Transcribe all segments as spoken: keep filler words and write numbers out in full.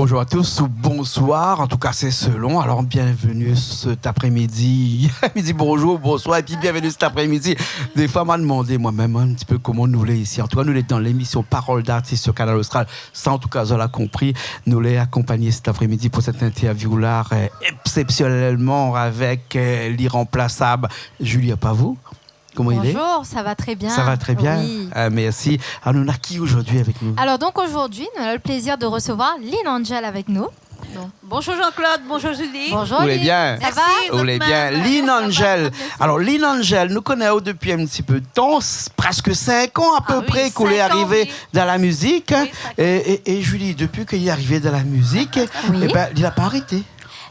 Bonjour à tous ou bonsoir, en tout cas c'est selon. Alors bienvenue cet après-midi. Mi di bonjour, bonsoir, épi bienvenue cet après-midi. Défoi ma demandé moin-mèm in ti pé koman nou lé isi. En tout cas nou lé dan lémisyon Parole d'artiste sur Kanal Austral. Sa, en tout cas zot la konpri. Nou lé akonpagné cet après-midi pou sèt interview-la, euh, eksepsionèlman avèk, euh, l'iranplasab Julie Apavou. Koman i lé ? Bonjour, ça va très bien. Ça va très bien. Oui. Ah, merci. Alors, nou na ki zordi avèk nou ? Alors donc aujourd'hui, nous avons le plaisir de recevoir Lynn Angel avec nous. Donc, bonjour Jean-Claude, bonjour Julie. Bonjour Lynn. Ou lé bien ? Ça va ? Merci, zot mèm. Lynn Angel. Merci. Alors Lynn Angel, nou koné aou dopi in ti pé d'tan, s-, prèsk sink an à peu près k'ou lé arivé dan la mizik, hein. Ah oui, sink an, oui. Oui, sink an. Et, et, et Julie, dopi k'ou lé arivé dan la mizik, eh ben, li la pa arété.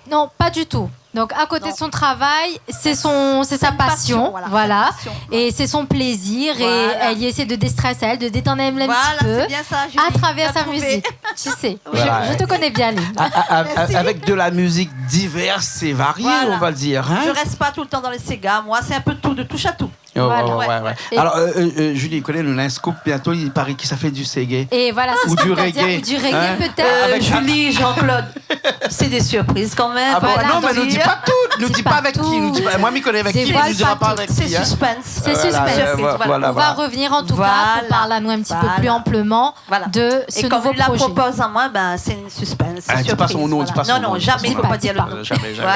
Non, pas du tout. Donc, à côté de son travail, c'est son, c'est sa passion, voilà. C'est une passion, voilà. Et c'est son plaisir, et elle y essaie de déstresser, de détendre un petit peu à travers sa musique. Voilà, c'est bien ça, Julie. Tu as trouvé. Tu sais, je, je te connais bien, Lynn. Merci. A-, a-, a-, avec de la musique diverse et variée, on va dire, hein. Voilà. Je reste pas tout le temps dans le séga. Moi, c'est un peu de tout, de touche à tout. Ouais, ouais, ouais, ouais. Voilà. Et alors, euh, euh, euh, Julie, koné nou na in scoop bientôt, il paraît que ça fait du séga. Et voilà, c'est ce que je veux dire. Ou du reggae, hein ? Ou du reggae, peut-être. Euh, Julie, Jean-Claude, c'est des surprises quand même. Ah bon ? Voilà. Non, mais nous dis pas tout. Nous dis pas avec qui, nous dis pas. Moi, mi koné avec qui, mais mi dira pas avec qui, hein. Dévoile pas tout. C'est suspense. C'est suspense. Voilà, voilà, voilà. On va revenir en tout cas pour parler à nous un petit peu plus amplement de ce nouveau projet. Voilà. Et comme il la propose à moi, ben, c'est une suspense, surprise. Ah, dis pas son nom, dis pas son nom. Voilà. Non, non, jamais, faut pas dire le nom. Dis pas, dis pas. Euh, jamais, jamais.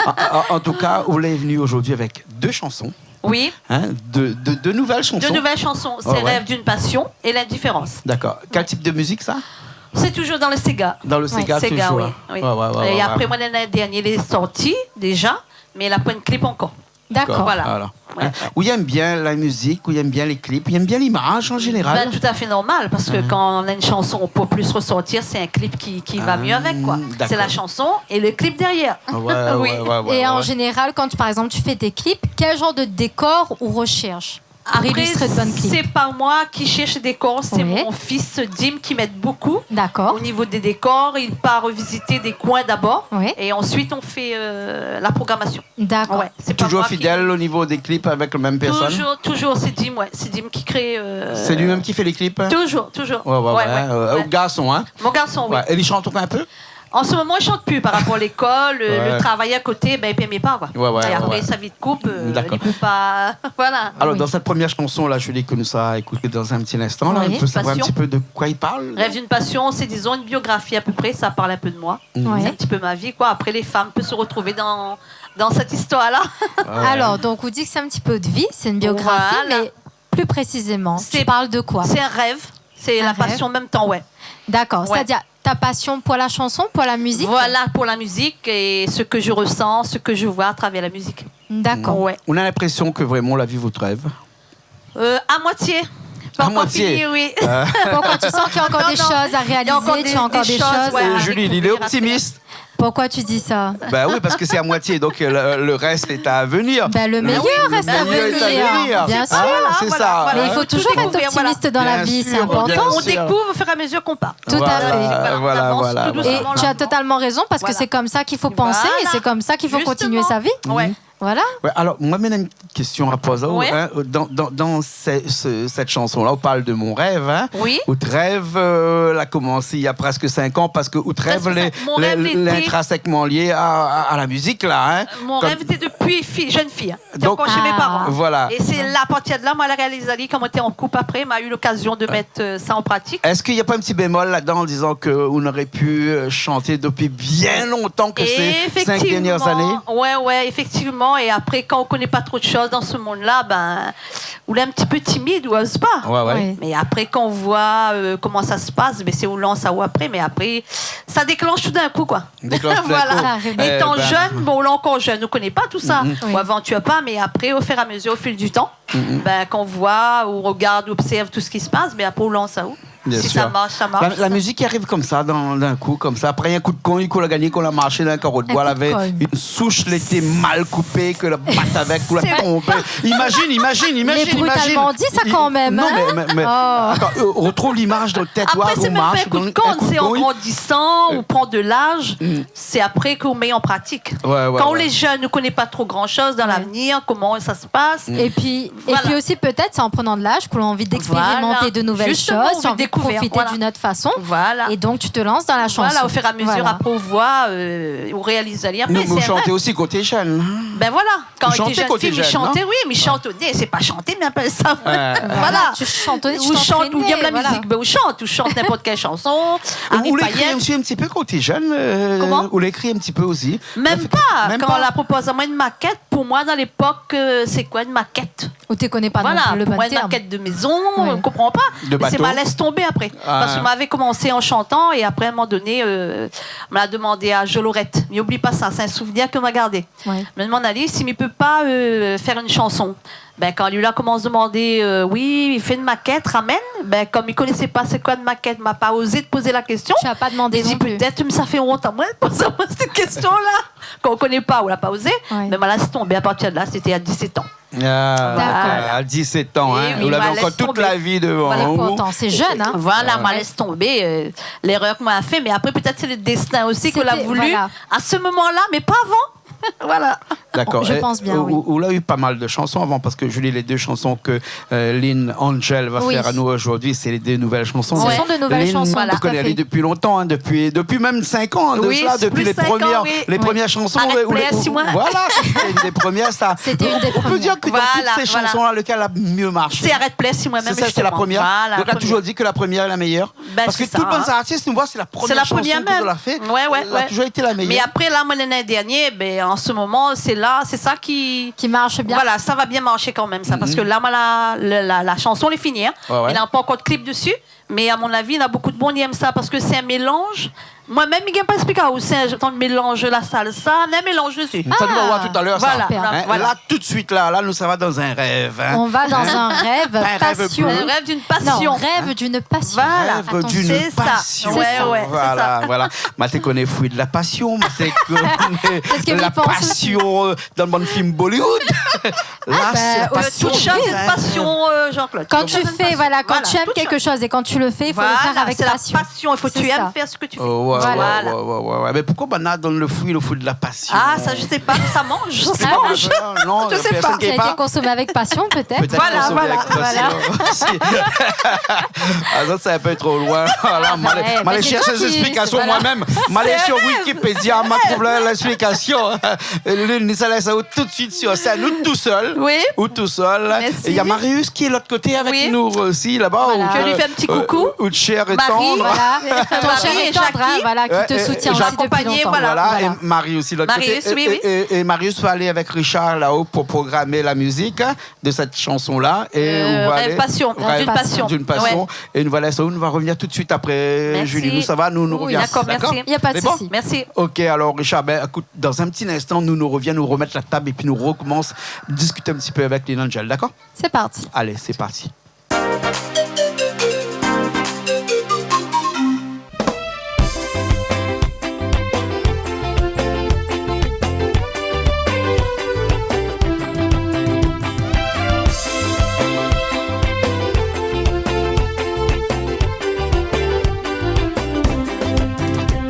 Voilà. En, en, en tout cas, ou lé venu aujourd'hui avec deux chansons. Oui. Hein, de, de, de nouvelles chansons. De nouvelles chansons. Ouais, ouais. C'est Rêve d'une passion et L'indifférence. D'accord. Quel type de musique, ça ? C'est toujours dans le séga. Dans le séga, toujours, hein. Séga, oui, oui. Ouais, ouais, ouais, ouais. Et après, moin, l'an dernié, il est sorti déjà, mais il a pas un clip encore. D'accord. Voilà. Voilà. Ouais. Hein, ou i èm bien la musique, ou i èm bien les clips, ou i èm bien l'image en général. Ben, tout à fait normal, parce que quand on a une chanson, pour plus ressortir, c'est un clip qui, qui va mieux avec, quoi. Ah, d'accord. C'est la chanson et le clip derrière. Ouais, ouais, ouais, ouais. Oui. Et en général, quand, par exemple, tu fais des clips, quel genre de décor ou recherche pour illustrer de bonnes clips ? Après, c'est pas moi qui cherche des décors, c'est mon fils Dim qui m'aide beaucoup. D'accord. Au niveau des décors, il part visiter des coins d'abord, et ensuite on fait, euh, la programmation. D'accord. Ouais, c'est pas moi qui... Toujours fidèle au niveau des clips avec la même personne ? Toujours, toujours, c'est Dim, ouais. C'est Dim qui crée, euh... C'est lui-même qui fait les clips, hein ? Toujours, toujours. Ouais, ouais, ouais. Euh, ouais. Ou garson, hein ? Mon garçon, oui. Ouais. Et il chante encore un peu ? En ce moment, il chante plus par rapport à l'école, euh, le travail à côté, ben, il permet pas, quoi. Ouais, ouais, ouais. Et après, sa vie de couple, euh, il peut pas, voilà. D'accord. Alors, dans cette première chanson-là, Julie, que nous allons écouter dans un petit instant, là, on peut savoir un petit peu de quoi il parle ? Oui. Passion. Rêve d'une passion, c'est, disons, une biographie à peu près, ça parle un peu de moi. Oui. C'est un petit peu ma vie, quoi. Après, les femmes peuvent se retrouver dans, dans cette histoire-là. Ouais. Alors, donc, ou di ke sé in ti pé out vi, sé in biografi, mé pli présizéman, ou parl de koi ? Voilà. C'est, c'est un rêve, c'est la passion en même temps, ouais. Un rêve. D'accord, c'est-à-dire ta passion pour la chanson, pour la musique ? Voilà, pour la musique et ce que je ressens, ce que je vois à travers la musique. D'accord. Ouais. On a l'impression que vraiment la vie vous drive. Euh, à moitié. Pas encore fini, oui. À moitié. Euh. Pourquoi, tu sens qu'il y a encore des choses à réaliser, tu as encore des choses à découvrir, à faire ? Non, non. Il y a encore des, des choses, ouais, à découvrir, à faire. Julie, il est optimiste. Pourquoi tu dis ça ? Ben oui, parce que c'est à moitié, donc, euh, le, le reste est à venir. Ben, le meilleur reste à venir, bien sûr. Le meilleur est à venir. Hein, c'est ça, hein. Voilà, voilà, voilà. Mais il faut toujours être optimiste dans la vie, c'est important. Bien sûr, bien sûr. On découvre au fur et à mesure qu'on part. Tout à fait. Voilà, voilà, voilà. Voilà, on avance tout doucement, lentement. Et tu as totalement raison, parce que c'est comme ça qu'il faut penser et c'est comme ça qu'il faut continuer sa vie. Voilà. Justement. Ouais. Voilà. Ouais, alors, moi, mi néna une question à poser, hein, dans, dans, dans ce, ce, cette chanson-là, on parle de mon rêve, hein. Oui. Out rèv, euh, la komansé il y a presque cinq ans, parce que out rèv, presque cinq, mon rêve était, lé, lé intrinsèquement lié à, à, à la musique, là, hein. Mon rêve était depuis fi-, jeune fille, hein. Té ankor shé mé paran. Donc, ah, voilà. Et c'est là, à partir de là, moin la réalizé, kan moin té an koup apré, moin la eu l'occasion de mettre, euh, ça en pratique. Est-ce qu'il y a pas un petit bémol là-dedans en disant que on aurait pu, euh, chanter depuis bien longtemps que ces cinq dernières années ? Effectivement. Ouais, ouais, effectivement. Et après, quand on connaît pas trop de choses dans ce monde-là, ben, ou lé un petit peu timide, ou ose pas. Ouais, ouais. Oui. Mais après, quand on voit, euh, comment ça se passe, ben, c'est ou lans aou après. Mais après, ça déclenche tout d'un coup, quoi. Déclenche tout d'un coup. Voilà. Ça arrive. Eh ben. Étant jeune, bon, ou lé ankor jeune, ou koné pa tout sa. Mhm. Oui. Ou avantir pa, mais après, au fur et à mesure, au fil du temps, ben, kan ou voi, ou regard, ou observ tout ce qui se passe, ben, apré, ou lans aou. Bien sûr. Si ça marche, ça marche. La, la musique qui arrive comme ça, d'un, d'un coup, comme ça. Après, un coup de cogne, kan ou la gagné, kan ou la marshé dan in karo d'boi, lavé in soush, lété mal koupé, ke la bat avèk, ou la tonbé. C'est pas... Imagine, imagine, imagine, imagine. Il est brutalement dit, ça, quand même, hein ? Non, mais, mais, mais, attends, euh, retrouve l'image dans le tête, ou marsh, ou donn in coup de cogne. Après, c'est même pas un coup de cogne, c'est en grandissant, ou prend de l'âge. C'est après k'ou mèt en pratique. Ouais, ouais, ouais. Kan ou lé jeune, ou koné pa tro gran shoz dan l'avenir, koman sa se passe. Et puis, et puis aussi, peut-être, c'est en prenant de l'âge que l'on a envie d'expérimenter de nouvelles choses, tu as envie de dékouvèr, profiter d'une autre façon. Voilà. Et donc, tu te lances dans la chanson. Voilà, au fur et à mesure, apré, ou voi, euh, ou réaliz ali. Apré, mé ou shant osi kan ou té jenn, hein. Ben voilà. Kan ou té jenn fi, mi shanté, oui, mi shanté, sé pa shanté, mé in pé sa. Voilà. Ou shant, ou bien la mizik, ben, ou shant, ou shant ninport kèl shanson, Ariel Payet. Ou lékri osi in ti pé kan ou té jenn, euh, ou lékri in ti pé osi. Mèm pa. Kan la propoz amoin in makèt, pou moin, dan lépok, euh, sé koi in makèt ? Ou té koné pa non pli le bon tèrm. Voilà, pou moin, in makèt de mézon, ou konpran pa. De bato. Mé sé ma lès tonbé apré. Ah. Parske moin lavé komansé an shantan é apré, a in moman doné, euh, ma la demandé a Jolorette. Mi oubli pa sa, sé in souvnir ke ma gardé. Ouais. Mi la demann ali si mi pé pa, euh, fèr in shanson. Ben, kan li la komans demandé, euh, oui, fé in makèt, ramèn. Ben, kom li koné pa sé koi in makèt, ma pa ozé poz la késtion. Tu as pas demandé non plus. Mé mi di, pétèt mi sa fé ont amoin, poz amoin sèt késtion-la. Kan ou koné pa, ou la pa ozé. Ouais. Mé ma lès tonbé, a partir de la, sété a disèt an. Ah, à dix-sept ans, hein. D'accord. Eh oui, ma lès tonbé. Vous avez encore toute la vie devant vous. Voilà. Et pourtant, c'est jeune, hein. Voilà, ma lès tonbé, euh, lérèr ke ma la fé, mé apré, pétèt sé le destin osi ke la voulu à ce moment-là, mé pa avan. Voilà. D'accord. Je pense bien, oui. Ou, ou la u pa mal de shanson avan, parske Julie, lé dé shanson ke euh, Lynn Angel va fèr anou zordi, sé lé dé nouvèl shanson. Ce sont de nouvelles chansons, tout à fait. Lynn, ou koné ali dopi lontan, hein, dopi, dopi mèm cinq an de sa, dopi lé promièr, lé promièr shanson, Arèt plèr si moin. Voilà, sa, sété inn dé promièr, sa. Sété inn dé promièr. On peut dire que dans toutes ces chansons-là, lequel a mieux marché ? Sé Arèt plèr si moin mèm, zistoman. Sé sa, sé la promièr. Voilà, la promièr. Donc, ou la toujours dit que la première est la meilleure. Ben, sé sa, hein. Parske tout bann artis, nou voi, sé la promièr shanson ke zot la fé. Sé la promièr mèm. Ouais, ouais. La toujours été la meilleure. Mé apré, la, moin, lané dernié, ben, an se moman, sé la, sé sa ki marsh bien. Voilà, sa va bien marshé kan mèm, sa. Parske la, moin, la, la, la, la shanson lé fini, hein. Ouais, ouais. Néna pankor de clip desi. Mé a mon avi, néna bonpé de moun i èm sa parske sé in mélanz. Moin mèm, mi gingn pa èksplik aou, sé in sort de mélanz, la salsa, néna in mélanz desi. Sa, nou va voir tout à l'heure, sa. Voilà, voilà. Hein, la, tout de suite, là, là, nous, ça va dans un rêve, hein. On va dans un rêve passion. Un rêve bleu. Un rêve d'une passion. Non, rêve d'une passion. Voilà. Rêve d'une passion. Attention. C'est ça. Ouais, ouais, c'est ça. Voilà, voilà. Moin té koné Fruit de la passion, moin té koné la passion, euh, dan bann film Bollywood. Ah ben, aussi, tout chose, hein. Passion, euh, Jean-Claude. Quand tu fais, voilà, quand tu aimes quelque chose et quand tu le fais, il faut le faire avec passion. Voilà, c'est la passion. Il faut que tu aimes faire ce que tu fais. Oh, ouais, ouais, ouais, ouais. Voilà. Mé poukosa banna i done le fruit, le fruit de la passion ? Ah, ça, je sais pas, ça mange, ça se mange. Ah, non, non, je sais pas. Personne qui est pas... Ça a été consommé avec passion, peut-être. Peut-être consommé avec passion aussi. Voilà, voilà. Ah, ça, c'est un peu trop loin. Voilà, moin la alé shèrsh lé zèksplikasyon moin mèm. Moin la alé sur Wikipédia, moin la trouv la, lèksplikasyon. Lynn, sa lès aou tout de suite sur scène, ou tout seul. Oui. Ou tout seul. Merci. Et il y a Marius qui est de l'autre côté avec nous aussi, là-bas. Voilà. Je lui fais un petit coucou. Ou, euh, ou cher et tendre. Marie, voilà. Ton cher et tendre, hein, voilà, qui te soutient aussi depuis longtemps. Voilà, et Marie aussi de l'autre côté. Marius, oui, oui. Et, et, et Marius va aller avec Richard là-haut pour programmer la musique, hein, de cette chanson-là. Et on va aller... Euh, Rêve passion, d'une passion. Ouais. Et nou va lès aou, nou va revenir tout de suite après, Julie. Merci. Nou sava, nou, nou revien. Oui, d'accord, merci. D'accord ? Il y a pas de souci. C'est bon ? Merci. Ok, alors, Richard, ben, écoute, dans un petit instant, nous, nous revenons, nous remettre la table et puis nous recommençons à discuter un petit peu avec Lynn Angel, d'accord ? C'est parti. Allez, c'est parti.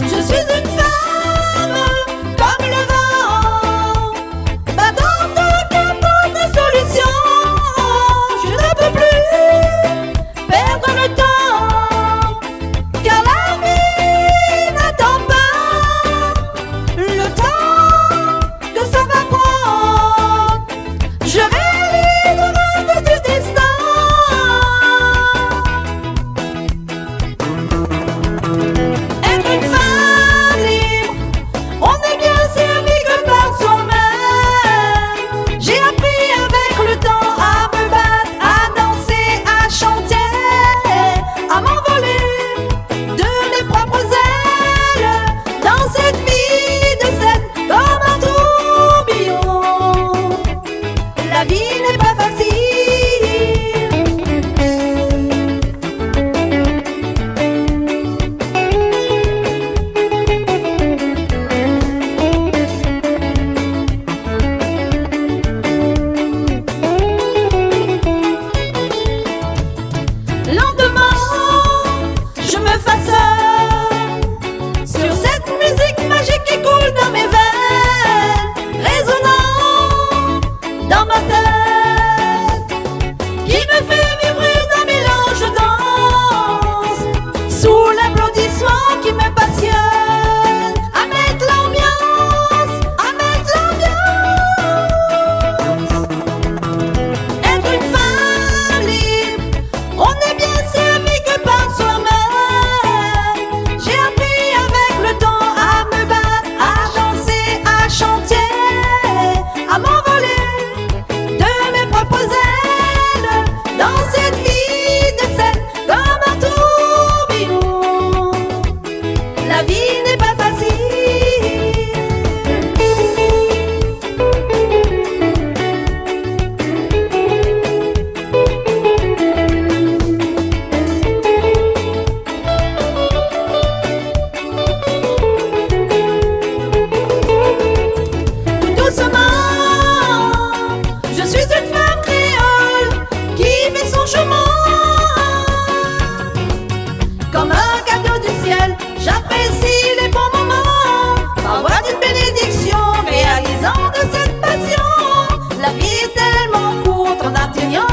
Je suis une femme comme le vent, battant de cœur pour des solutions. Je ne peux plus perdre le temps, car la vie n'attend pas le temps que ça va prendre. Je réalise le rêve du destin. Être une femme libre, on n'est bien servi que par soi-même. J'ai appris avec le temps à me battre, à danser, à chanter, à m'envoler de mes propres ailes dans cette vie de scène comme un tourbillon. La vie n'est pas facile. Lentement, je me façonne sur cette musique magique qui coule dans mes veines, résonnant dans ma tête, qui me fait vibrer d'un mélange de danse J'apprécie les bons moments, par voie d'une bénédiction, réalisant de cette passion. La vie est tellement courte en atteignant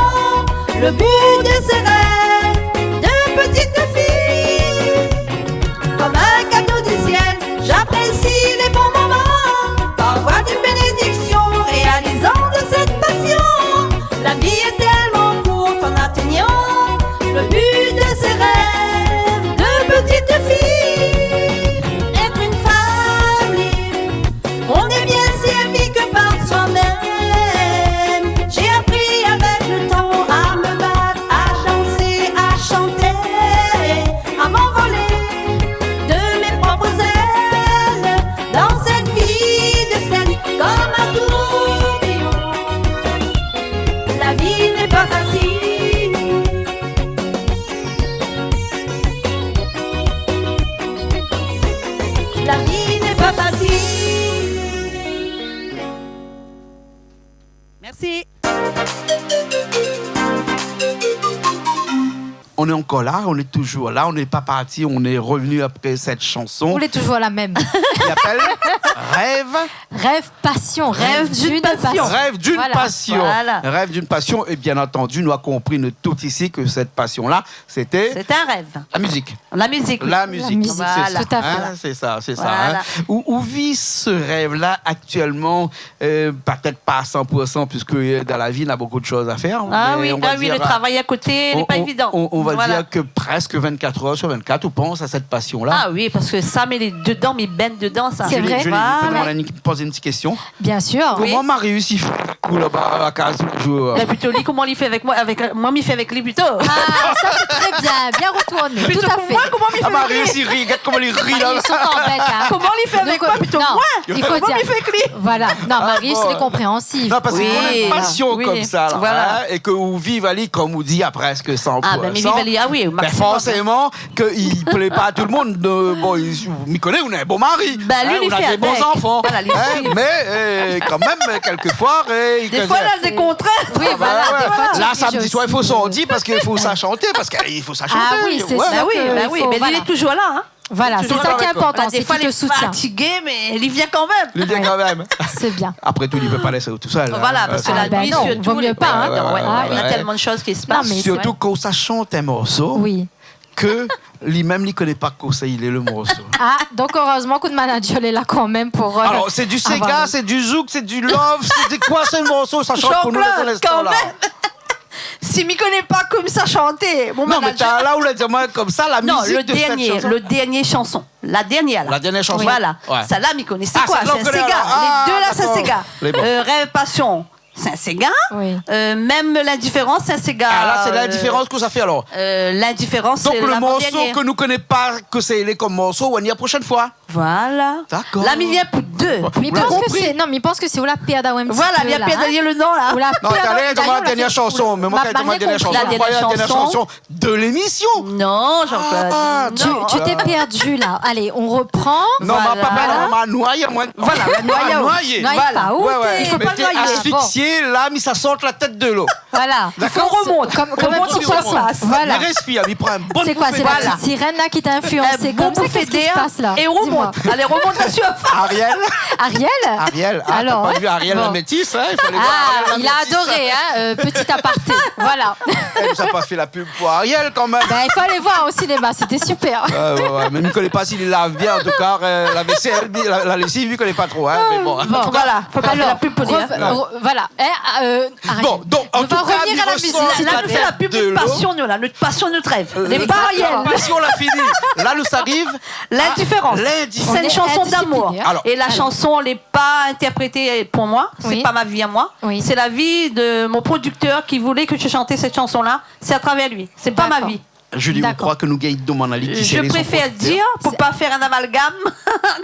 le but de ses rêves de petite fille. Comme un cadeau du ciel, j'apprécie les bons moments, par voie d'une bénédiction, réalisant de cette passion. La vie est tellement courte en atteignant le but de ses rêves de petite fille. Être une femme libre, on n'est bien servi que par soi-même. J'ai appris avec le temps à me battre, à danser, à chanter, à m'envoler de mes propres ailes, dans cette vie de scène comme un tourbillon. La vie n'est pas facile. La vie n'est pas facile. Merci. On est encore là, on est toujours là, on n'est pas parti, on est revenu après cette chanson. Ou lé toujour la mèm. Ki apèl Rêve. Rêve passion, rêve d'une passion. Rêve d'une passion. Voilà. Rêve d'une passion. Et bien entendu, nou la konpri, nou tout isi, ke cette passion-là, c'était la musique. La musique. La musique, tout à fait. Hein, c'est ça, c'est ça, hein. Ou, ou vi ce rêve-là actuellement, euh, peut-être pas à cent pour cent, puisque, euh, dans la vie, on a beaucoup de choses à faire, mais on va dire, on, on, on va dire que presque vingt-quatre heures sur vingt-quatre, ou pans à cette passion-là. Ah oui, parce que ça, mi lé dedan, mi baigne dedan, ça. Julie, Julie, mi pé demann Annie poz in ti késtion ? Bien sûr. Koman Marius i fé avèk ou laba la kaz le jour ? Bin, plito li, koman li fé avèk moin, avèk, euh, moin mi fé avèk li plito. Ah, ça c'est très bien, bien retourné. Tout à fait. Plito pou moin, koman mi fé avèk li ? Ah, Marius i ri, gard koman li ri la. Marius, on t'embête, hein. Koman li fé avèk moin, plito moin ? Non, il faut dire. Koman mi fé avèk li ? Voilà. Non, Marius, il est compréhensif. Non, parske ou néna in pasion konmsa la, hein, é ke ou viv ali, konm ou di, a presque cent pour cent. Ah bin, mi viv ali, ah oui, au maximum. Bin, forcément, ke i plé pa a tout le monde. De, bon, i, mi koné, ou néna in bon mari, hein, ou néna dé bon zanfan, hein, mé, euh, kan mèm, kèlkefoi, euh, i koz. Défoi, néna dé kontrint. Oui, voilà, défoi, tu es obligé aussi. La, samedi soir, i fo sorti parske i fo sa shanté, parske, euh, i fo sa shanté. Ah oui, c'est sûr que il faut, voilà. Bin oui, bin oui, mé li lé toujour la, hein. Voilà, c'est ça qui est important, c'est qu'il te soutient. Défoi lé fatigé, mé li vien kan mèm. Li vien kan mèm. C'est bien. Après tout, li pé pa lès aou tousèl, hein. Voilà, parske la nuit, surtout, vo mié pa, hein. Ouais, ouais, ouais. Il y a tellement de choses qui se passent. Non, mais c'est vrai. Surtout kan ou sa shant in morso. Oui. Ke li mèm li koné pa kosa i lé le morso. Ah, donc heureusement que le manager lé la kan mèm pou, euh, voilà. Alors, c'est du séga, c'est du zouk, c'est du love, c'est de quoi ce morceau, sa shant pou nou, Jean-Claude, kan mèm. Si mi koné pa kosa sa shanté, mon manager. Non, mé talèr la ou la di amoin konmsa, la musique de cette chanson. Non, le dernier, le dernier chanson. La dernière, là. La dernière chanson. Voilà. Ouais. Sa la, mi koné. C'est quoi ? Ah, sa la, ou koné alor. C'est un séga. Ah, d'accord. Les deux là, c'est séga. Les bons. Euh, Rêve Passion. C'est un séga. Oui. Euh, même L'Indifférence, c'est un séga, euh, ah, la, c'est L'Indifférence ke sa fé alor. L'Indifférence, c'est l'avant-dernier. Donc, le morso ke nou koné pa kosa i lé konm morso, ou va ni la prochaine fois. Voilà. D'accord. La mi vien pou deux. Bon, ou la konpri. Mi pans ke sé, non, mi pans ke sé ou la pèrd aou in ti pé la, hein. Voilà, li la pèrd ali le nom la. Ou la pèrd ali le nom. Non, talèr, la dernière chanson, mé moin, kan mi di dernière chanson, la dernière chanson de l'émission. Non, Jean-Claude, non. Ah, tu, tu t'es perdu, là. Allez, on reprend. Non, ma pa pèrd, ma noyé, moin. Voilà, la noyé. Ma noyé. Noyé pa, ouais, ouais. Il faut pas noyer. Mé té asfiksié, la, mi sa sort la tèt de lo. Voilà. D'accord. Il faut remonter. Comme, comme un petit poisson. Remonte la surface. Voilà. Mi respir, mi pran in bon boufé d'èr. C'est quoi, c'est la petite sirène là qui t'a influencé comme ça ? Qu'est-ce qui se passe là ? Dis-moi. Et remonte. Allez, remonte la surface. Ariel. Ariel ? Ariel. Ah, t'as pas vu Ariel la métisse, hein ? Il faut aller voir Ariel la métisse. Ah, il a adoré, hein, euh, petit aparté. Voilà. Eh, sa pa fé la pub pou Ariel kan mèm. Ben, il faut aller voir au cinéma, c'était super. Ouais, ouais, ouais. Mé mi koné pa si li lav bien, en tout cas, euh, la vaisselle, la, la lessive, mi koné pa tro, hein, mé bon. Bon. En tout cas, voilà, faut pas faire la pub pour lui, hein. Alors, rev-, re-, voilà. Hein, euh, Ariel. Bon, donc, en tout cas, on va revenir à la musique. Là, nous fait la pub de passion, nous, là, notre passion, notre rêve. Euh, les barrières. La passion, la fini. Là, nous arrive à L'Indifférence. L'Indifférence. C'est une chanson d'amour. On est indisciplinés, hein. Alors. Et la chanson, elle est pas interprétée pour moi. Oui. C'est pas ma vie à moi. Oui. C'est la vie de mon producteur qui voulait que je chantais cette chanson-là. C'est à travers lui. C'est pas ma vie. D'accord. Julie, ou kroi ke nou gingn domann ali kisa lé son producteur ? Je préfère dire, pour pas faire un amalgame,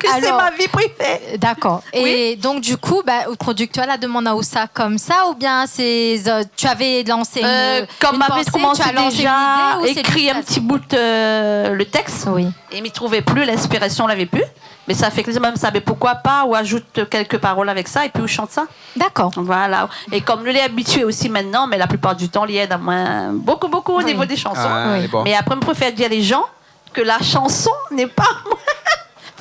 que c'est ma vie privée. Alors, euh, d'accord. Oui. Et donc, du coup, bah, le producteur la demann aou sa konmsa, oubien sé, euh, tu avais lancé une, une pensée, tu as lancé une idée, ou c'est lui qui se passe ? Euh, kan ma vi komansé déza ékri in ti bout, euh, le texte, oui, é mi trouvé pi, l'inspiration lavé pi. Mé sa fé ke mèm sa, mé pourquoi pas, ou ajoute quelques paroles avec ça, et puis ou chante ça. D'accord. Voilà. Et comme nou lé abitié aussi maintenant, mé la plupart du temps, li èd amoin beaucoup, beaucoup au niveau des chansons. Oui. Ah, bon. Mé apré, mi préfère dire les gens que la chanson n'est pas à moi.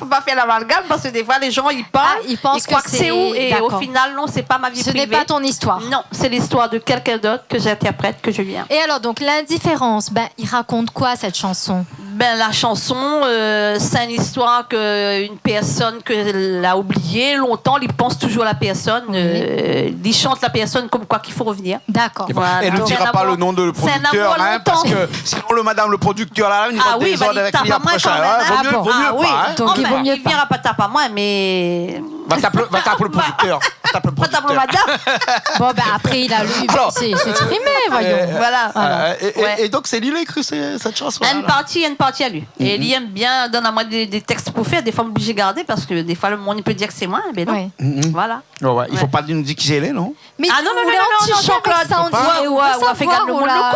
Fo pa fé lamalgam parske défoi lé jan i parl, i kroi ke sé ou, é o final, non, sé pa ma vi privé. Ah, i pans ke sé, dakor. Ce n'est pas ton histoire. Non, c'est l'histoire de quelqu'un d'autre que j'interprète, que je viens. Et alors, donc, l'indifférence, ben, il raconte quoi, cette chanson ? Ben, la chanson, euh, c'est une histoire que une personne ke la oublié lontan, li pans toujour la personne, euh, li shant la personne comme quoi qu'il faut revenir. D'accord. Voilà. É nou dira pa le nom de le producteur, hein, parske sinon le madame le producteur la, li va dézord avèk li apré sa, hein. Vo mié, vo mié pa, hein. Ah oui, oui, li dira pa, hein. Donk, i vo mié pa, hein. Va tap le, va tap le producteur. Va tap le producteur. Bon, ben, après, il a lu, c'est, c'est exprimé, voyons. Voilà. É, é donk, sé li la ékri sèt shanson-la. Une partie, une partie à lui. É li èm bien donn amoin dé, dé tèks pou fé. Défoi, mi lé oblizé gardé parske défoi, le moun i pé dir ke sé moin, mé non. Oui. Voilà. Ouais, ouais. I fo pa nou di kisa i lé, non ? Ah non, non, non, non, Jean-Claude. Mé koméla ou la anti-chanson, on dirait, ou sa voir, ou la.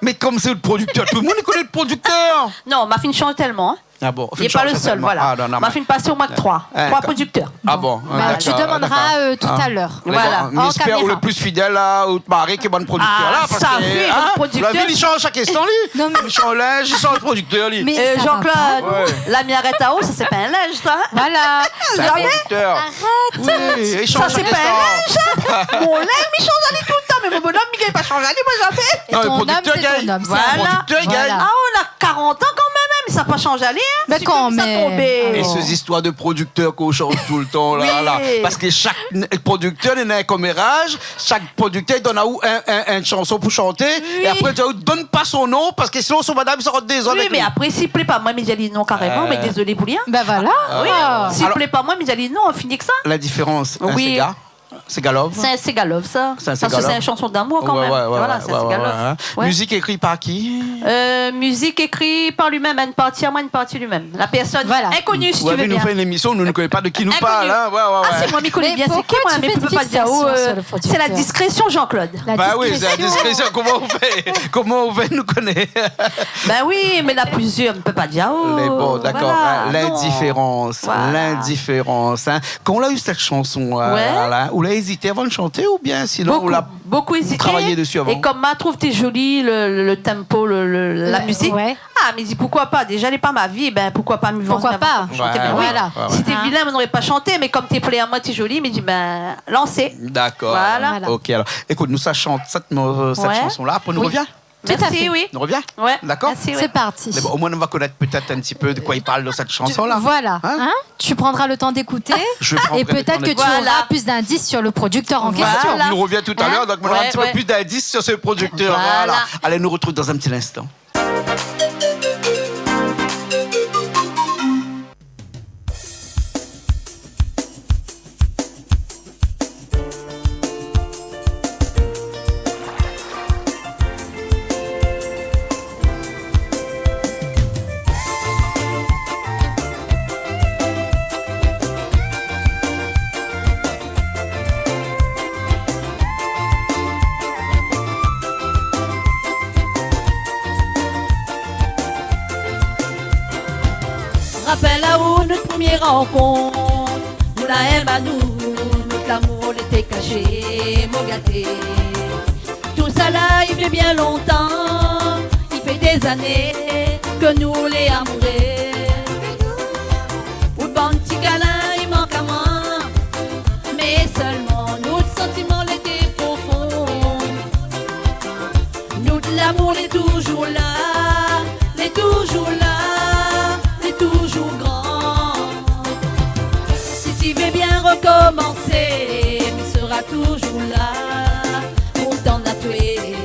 Mé kom sé le producteur, tout le moun i koné le producteur. Non, ma fine shanj tèlman, hein. Ah bon, ou la fine shanj tèlman. Li lé pa le sèl, voilà. Ah non, non, ma fine pasé omoin troi. Troi producteur. Ah bon, d'accord. Bah, tu demanderas, euh, tout à l'heure. Voilà. Mé bon, mi èspèr ou lé pli fidèl a out mari ke bann producteur la, parske, hein, la vi i shanj shak instan, li. Non, mé i shanj linz, i shanj producteur, li. Mé sa va pa. Euh, Jean-Claude, la mi arèt aou, sa sé pa in linz, sa, hein ? Voilà. Sé in producteur. Arèt. Oui, i shanj shak instan. Sa sé pa in linz, sa. Mon linz, mi shanj ali toultan, mé mon bonom, mi gingn pa shanj ali, moin, zamé. Non, mé ton homme, c'est ton homme, c'est un producteur, i gingn. Voilà. Producteur, i gingn. Voilà. Ah, ou na karant an kan mèm, hein, mé sa pa shanj ali, hein. Mé kan mèm. Suffit sa tonbé. É sé zistoir de producteur k'ou shanj toultan, la, la. Oui. Parske shak n-, producteur néna in koméraj, shak producteur i donn aou in, in, in shanson pou shanté, é apré, i di aou, donn pa son nom, parske sinon son madam i sort dézord avèk li. Oui, mé apré, si i plé pa moin, mi di ali non karéman, mé dézolé pou li, hein. Ben voilà. Ah, oui. Si i plé pa moin, mi di ali non, fini èk sa. La diférans, in séga, séga love. Sé in séga love, sa. Sé in séga love. Parske sé in shanson d'amour kan mèm. Ouais, ouais, ouais, ouais, hein. Voilà, sé in séga love. Musique écrite par qui ? Euh, musique écrite par lui-même, une partie à moi, une partie lui-même. La personne inconnue, si tu veux bien. Ou la vi, nou fé in émision, nou, nou koné pa de ki nou parl, hein. Inconnue. Ouais, ouais, ouais. Ah, si, moin, mi koné bien sé ki, moin, mé mi pé pa di aou, euh, sé la diskrésion, Jean-Claude. Mais pourquoi tu fais cette discrétion sur le producteur ? La diskrésion. Bah oui, sé la diskrésion. Koman ou fé ? Koman ou fé, nou koné ? Ben oui, mé na plizièr, mi pé pa di aou. Mé bon, dakor, hein, non. Voilà, lindiférans, lindiférans, hein. Kan ou la u sèt shanson, euh, la, ou la ézité avan de shanté oubien sinon ou la travay dési avan ? Bokou, bokou ézité. É kom ma trouv té zoli, le, le, le tempo, le, le, la mizik. Ouais. Ah, mi di, poukoi pa ? Déza, lé pa ma vi, ben, poukoi pa mi vans avan pou shanté, ben, voilà. Ouais, ouais, ouais. Si té vilin, mi noré pa shanté, mé kom té plé amoin, té zoli, mi di, ben, lansé. Dakor. Voilà. Voilà. Ok, alor, ékout, nou sa shant sèt mo-, sèt shanson-la, apré nou rovien. Tout à fait. Merci, oui. Nou rovien ? Ouais. Dakor ? Merci, oui. C'est parti. Mé bon, omoin, nou va konèt pétèt in ti pé de koi i parl dan sèt shanson-la. Voilà. Hein ? Hein ? Tu prendras le temps d'écouter et peut-être que tu auras plus d'indices sur le producteur en question. Voilà. Nou rovien talèr, donk nou nora in ti pé plis d'indices sur ce producteur. Voilà. Voilà. Alé, nou retrouv dan in ti linstan. Rapèl aou nout promié rankont, ou la èm anou, nout lamour lété kashé, mo gaté. Tousala i fé bien lontan, i fé dé zané ke nou lé amouré. Out bann ti kalin i mank amoin, mé sèlman nout santiman lété profon. Nout lamour lé toujour la, lé toujour la, lé toujour gran. Si ti vé bien rekomansé, mi sera toujour la pou tann atoué.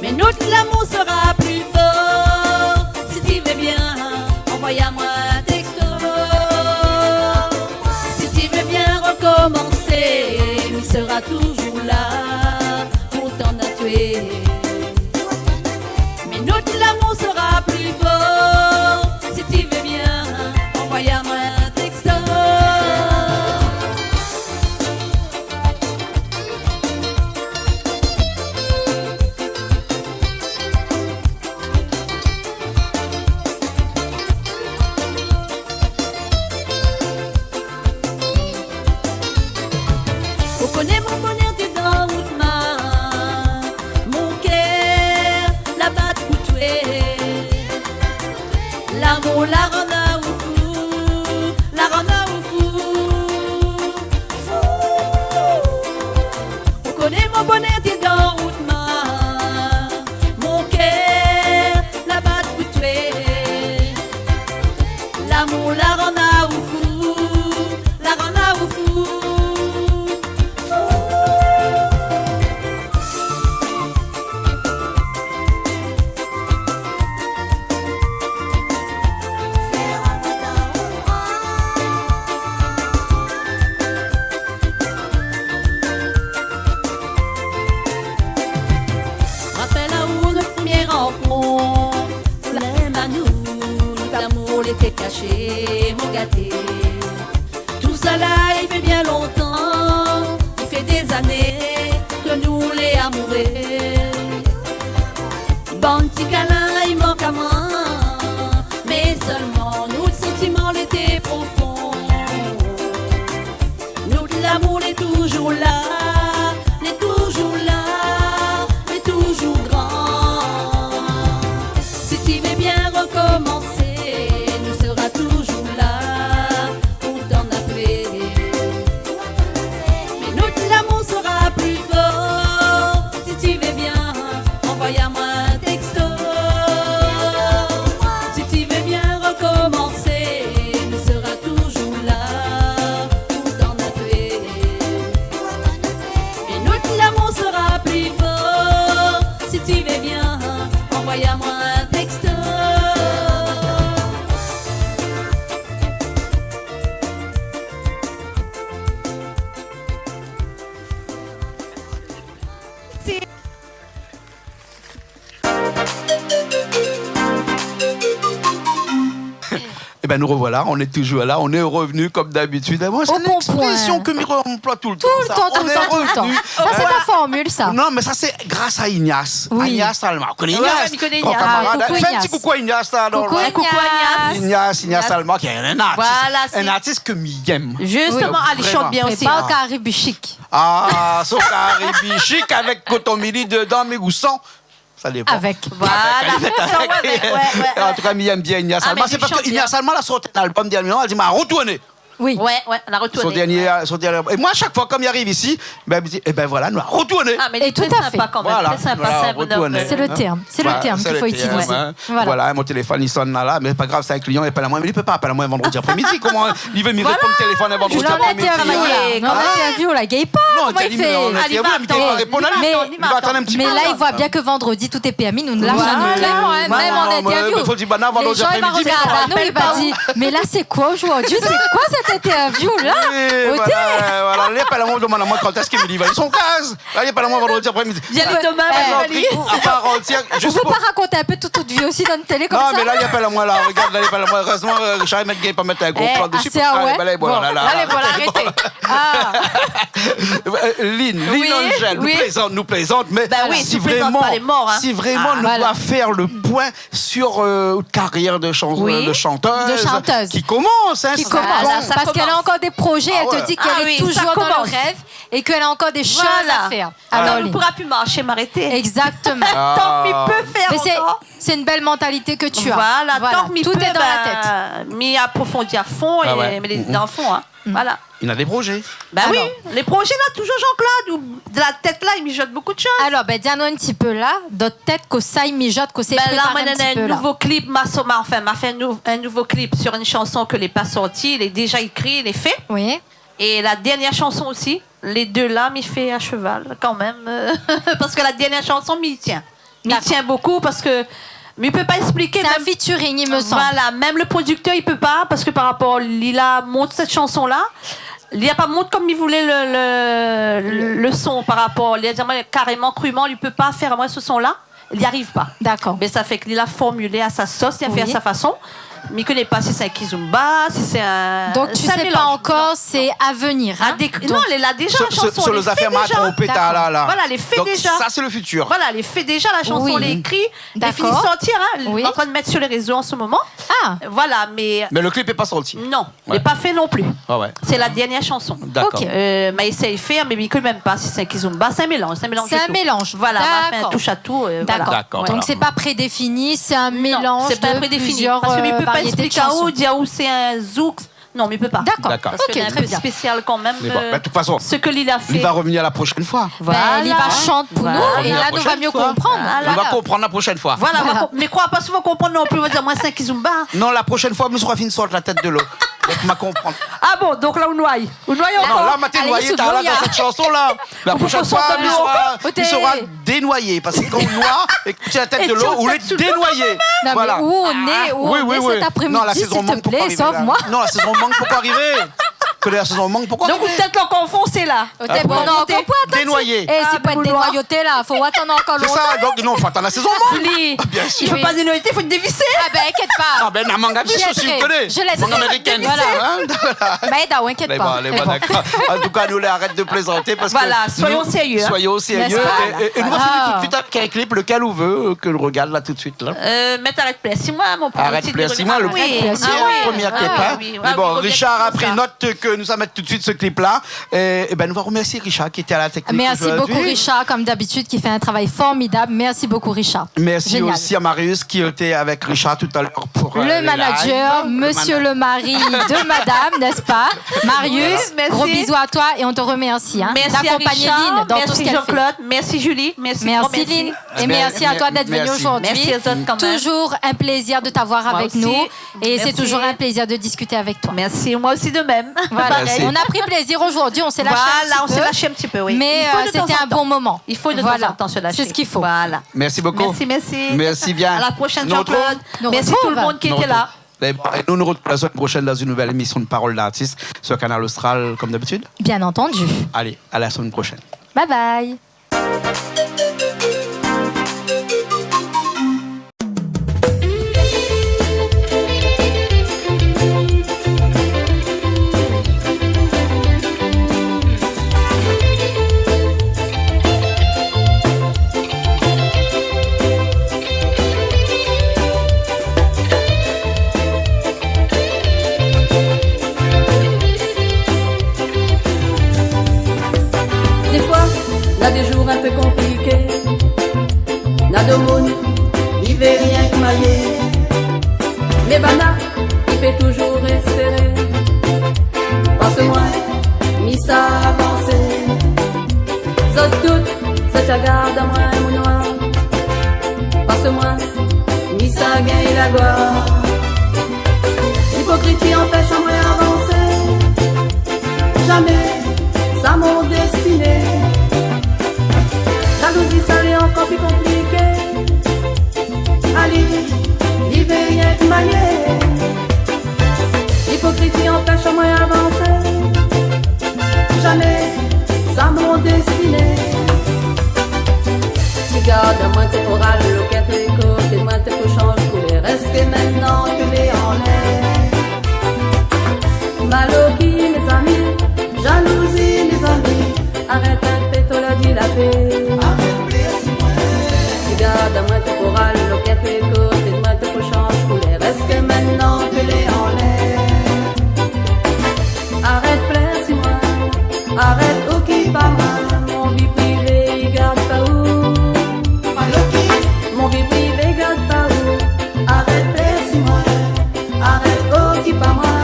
Mé nout lamour sera pli for. Si ti vé bien, anvoy amoin in texto. Si ti vé bien rekomansé, mi sera toujour la pou tann atoué. Mé nout lamour sera pli for. Si ti vé bien, anvoy amoin in texto. Ou koné mon bonèr lé dan out min, mon kèr la bat pou toué. Lamour la rann aou fou, Té kashé, mon gaté. Tousala i fé bien lontan, i fé dé zané ke nou lé amouré. Bann ti kalin i mank amoin, mé solman nout santiman lété profon. Nout lamour lé toujour la, lé toujour la, lé toujour gran. Si ti vé bien rokomansé, nou sra toujour la pou tann apré. Mé nout lamour sra pli for. Si ti vé bien, anvoy amoin in texto. Si ti vé bien rokomansé, nou sra toujour la pou tann apré. É nout lamour sra pli for. Si ti vé bien, anvoy amoin in texto. Eh ben, nous revoilà, on est toujours là, on est revenu comme d'habitude. Eh, moi, c'est l'expression que mi emploie tout le temps, ça. On est revenu. Au bon point. Tout le temps, tout le temps, tout le temps. Ça, c'est ta formule, ça. Non, mais ça, c'est grâce à Ignace. Oui. Ignace Salma. Vous connaissez Ignace ? Ouais, ouais, mi koné Ignace. Grand camarade. Fais un petit coucou à Ignace, là, dans le... Coucou, Ignace. Ignace, Ignace Salma, qui est un artiste. Voilà, c'est un artiste que mi aime. Justement, ah, li shant bien aussi, hein. Vraiment. Prépar Caribe Chic. Ah, son Caribe Chic avec Coton Mili dedans, mi gou san. Ça dépend. Avec. Voilà. Avec, avec. Ça, ouais, ouais, ouais, ouais. En tout cas, mi aime bien Ignace Salma. Ah, mais du chant bien. C'est parce que Ignace Salma la sorti un album dernièrement, la di, ma retourné. Oui. Ouais, ouais, la retourné. Son dernier, son dernier album. Et moi, à chaque fois, quand mi ariv isi, ben, mi di, eh ben voilà, nou la retourné. Ah, mais il est très sympa quand même. Et tout à fait. Voilà, très sympa, c'est un bonhomme. Voilà, retourné. C'est le terme, c'est le terme qu'il faut utiliser. Hein. Voilà. Voilà, mon téléphone, il sonne là, là, mais c'est pas grave, c'est un client, il appelle à moi. Mais il peut pas appeler à moi un vendredi après-midi. Comment il veut me répondre téléphone un vendredi après-midi, hein ? Voilà. Dans l'interview, là. Dans l'interview, la gay pa. Non, koman i fé ? Non, mi té pa réponn ali. Mé, mé li va atann in ti pé. Mé la, li voi bien ke vandredi, tout lé pèrmi, nou la... Voilà. Mèm an interview. Non, mé fo dir, banna, vandredi apré-midi, lé jan i va rogard anou, i va dir, mé la, sé koi zordi ? Sé koi sèt interview-la ? Oui, voilà, voilà. Li apèl amoin, li demann amoin kan èske mi liv son kaz. La, li apèl amoin vandredi apré-midi. Bien, li demann, eh, Jean-Claude, ou va pa rakont in pé tout out vi osi dann télé konmsa ? Non, mé la, li apèl amoin, la, rogard, la, li apèl amoin. Erèzman, euh, Richard i mèt, i pa mèt in gro plan dési. Eh, ah, sé, ah ouais. Bon, la, la, la, lé bon, la, arété. Ah. Euh, Lynn, Lynn Angel, nou plézant, nou plézant, mé si vréman, si vréman nou doi fèr le poin sur, euh, out karièr de chan-, euh, de chanteuse, de chanteuse, ki komans, hein, sa komans. Voilà, sa komans. Parce qu'elle a encore des projets, elle te dit qu'elle est toujours dans le rêve et qu'elle a encore des choses à faire. Ah ouais, sa komans. Voilà. Alors, Lynn. Atann, nou poura pi marshé, m'arété. Exactement. Tan ke mi pé fèr ankor. Mais c'est, c'est une belle mentalité que tu as. Voilà, tan ke mi pé, ben, tout est dans la tête. Mi aprofondi a fon é mi lé dan fon, hein. Voilà. Il a des projets. Ben oui, les projets la, toujours Jean-Claude, ou de la tèt la, i mijot bonpé de shoz. Alors, ben, di anou in ti pé la, dan out tèt, kosa i mijot, kosa i prépar in ti pé la. Ben la, moin néna in nouvo klip, ma so-, ma, enfin, ma fé in nou-, in nouvo klip sur une chanson ke lé pa sorti, lé déja ékri, lé fé. Oui. É la dernièr shanson osi, lé dé la, mi fé a sheval kan mèm, euh, parske la dernièr shanson, mi tien. Mi tien bonpé parske mi pé pa èkspliké. D'accord. C'est un featuring, il me semble. Voilà, mèm le producteur, li pé pa, parske par rapor, li la mont sèt shanson-la, li la pa mont konm li voulé le, le, le son par rapor. Li la di amoin karéman, kruman, li pé pa fèr amoin se son-la, li ariv pa. D'accord. Mé sa fé ke li la formilé a sa sos, li la fé a sa fason. Oui. Mi koné pa si sé in kizomba, si sé in, sé in mélanz. Donc, tu sais pas encore, c'est à venir, hein ? Non, lé la déja, la shanson, lé fé déja. Sur, sur, sur les affaires ma trompé, ta, la, la. D'accord. Voilà, lé fé déja. Donc, ça, c'est le futur. Voilà, lé fé déja, la shanson lé ékri, lé fini sortir, hein. Oui. D'accord. Lé an trin d'mèt sur les réseaux en ce moment. Ah. Voilà, mé... Mé le klip lé pa sorti. Non, lé pa fé non pli. Ouais. Ah ouais. Sé la dernièr shanson. D'accord. Ok. Euh, ma éséy fèr, mé mi koné mèm pa si sé in kizomba, sé in mélanz, sé in mélanz de tout. C'est un mélange. Voilà, ma fé in touch à tout, euh, voilà. D'accord. D'accord. Ouais. Donc, c'est pas prédéfini, c'est un mélange de plusieurs, euh, variétés de chansons. Non, sé pa prédéfini, parske mi pé pa èkspliké aou, di aou sé in zouk. Non, mi pé pa. D'accord. D'accord. Ok, très bien. Parske lé in pé spésial kan mèm, euh, ce que li la fé. Mé de toute façon, li va revenir la prochaine fois. Voilà. Ben, li va shant pou nou, é la, nou va mié konprann. Voilà. Nou va konprann la prochaine fois. Voilà, va konp-, mé kroi pa si ou va konprann non pli, ou va dir, moin, sé in kizomba. Non, la prochaine fois, mi sra fine sort la tèt de l'eau. Donk, ma konprann. Ah bon, donk la, ou noy. Ou noy ankor. Non, la, ma té noyé, ta, la, dan sèt shanson-la. La prochaine fois, mi sra, mi sra dénoyé, parske kan ou noy é ke ou tir la tèt de l'eau, ou lé dénoyé. Voilà. Non, mé où on est, où on est cet après-midi, s'il te plaît, sauve-moi. Ah, oui, oui, oui. Non, la saison mangue pankor arivé, la. Non, la saison mangue pankor arivé. ke la sézon mang, poukoi... Donk, pétèt ankor fonsé la. Oté, bon, non, ankor pou atann. Dénoyé. É, sé pa dénoyé la, fo atann ankor lontan. Sé sa, donk non, fo atann la sézon mang. Bien sir. I fo pa dénoyé, fo dévisé. Ah ben, inkièt pa. Ah ben, na mang a vis osi, ou koné. Mang amérikin. Voilà. Hein, voilà. Mé non, inkièt pa. Lé bon, lé bon, dakor. An tou ka, nou, arèt de plézanté parske... Voilà, soyons sérieux, hein. Soyons sérieux. N'est-ce pas ? É, é nou va fini tout de suite avèk in clip, lekèl ou vé, ke nou rogard la tout de suite la. Euh, mèt Arèt plèr si moin, mon promié. Arèt plèr si moin, le promié clip, hein. Ah oui, oui, oui. Mé bon, Richard la pri not ke nou sa mèt tout de suite se clip la. É, é ben, nou va remèrsié Richard ki lété a la teknik zordi. Merci beaucoup, Richard, comme d'habitude, qui fait un travail formidable. Merci beaucoup, Richard. Génial. Merci aussi à Marius qui était avec Richard tout à l'heure pour, euh, les lives. Le manager, monsieur le mari de madame, n'est-ce pas ? Marius, gros bisous à toi et on te remercie, hein, d'accompagner Lynn dans tout ce qu'elle fait. Oui, merci à Richard, merci Jean-Claude, merci Julie, merci, grand merci. Merci, Lynn, et merci à toi d'être venu aujourd'hui. Merci aux autres quand même. Toujours un plaisir de t'avoir avec nous. Moi aussi. Et c'est toujours un plaisir de discuter avec toi. Merci, moi aussi de même. Voilà. Pareil. On a pris plaisir aujourd'hui, on s'est lâché un petit peu. Voilà, on s'est lâché un petit peu, oui. Mais, euh, c'était un bon moment. Il faut de temps en temps se lâcher. Voilà. C'est ce qu'il faut. Voilà. Merci beaucoup. Merci, merci. Merci bien. À la prochaine, Jean-Claude. Merci tout le monde qui était là. Nous retrouvons. Mé bon, é nou, nou retrouv la semaine prochaine dans une nouvelle émission de Parole d'artiste sur Kanal Austral, comme d'habitude. Bien entendu. Allez, à la semaine prochaine. Bye bye. Défoi, na dé zour in pé konpliké. Na domoun i vé rienk mayé. Mé banna i pé touzour éspéré. Parske moin, mi sa avansé. Zot tout, zot i gard amoin mounoir. Parske moin, mi sa gingn la gloir. Lipokrisi i anpès amoin avansé. Zamé sa mon destiné. Zalouzi sa lé ankor pli konpliké. Ali, li vé rienk mayé. Lipokrisi i anpès amoin avansé. Zamé sa mon destiné. Ti gard amoin, té pou ral lo kèr, té pou ékout amoin, té pou shanj koulèr. Èske mintnan ke lé anlèr? Maloki, mézami, zalouzi, mézami, arèt in pé, to la di la fé. Ti gard amoin, té pou ral lo kèr, té pou ékout amoin, té pou shanj koulèr. Èske mintnan ke lé anlèr? Arèt plèr si moin, arèt okip amoin, mon vi privé i gard pa ou. Mon vi privé i gard pa ou. Arèt plèr si moin, arèt okip amoin.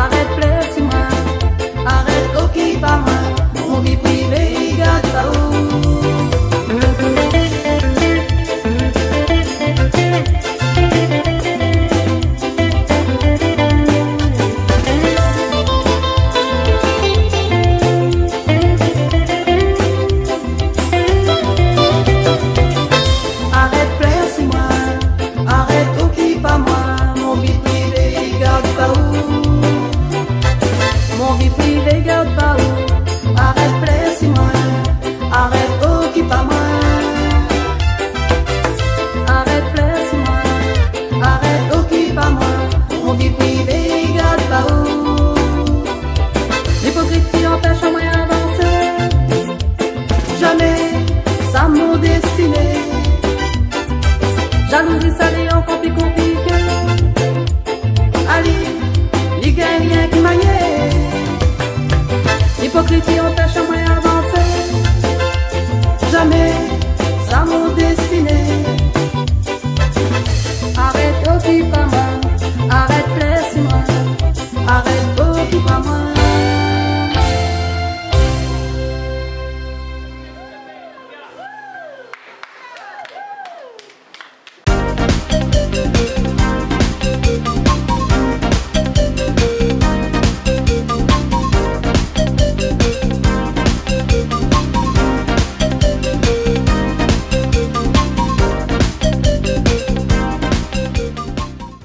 Arèt plèr si moin, arèt okip amoin, mon vi privé i gard pa ou. Arèt plèr si moin, arèt okip amoin, mon vi privé i gard pa ou. Mon vi privé i gard pa ou. Arèt plèr si moin, arèt okip amoin. Arèt plèr si moin, arèt okip amoin, mon vi privé i gard pa ou. Lipokrisi i anpès amoin avansé. Zamé sa mon destiné. Zalouzi sa lé ankor pli konpliké.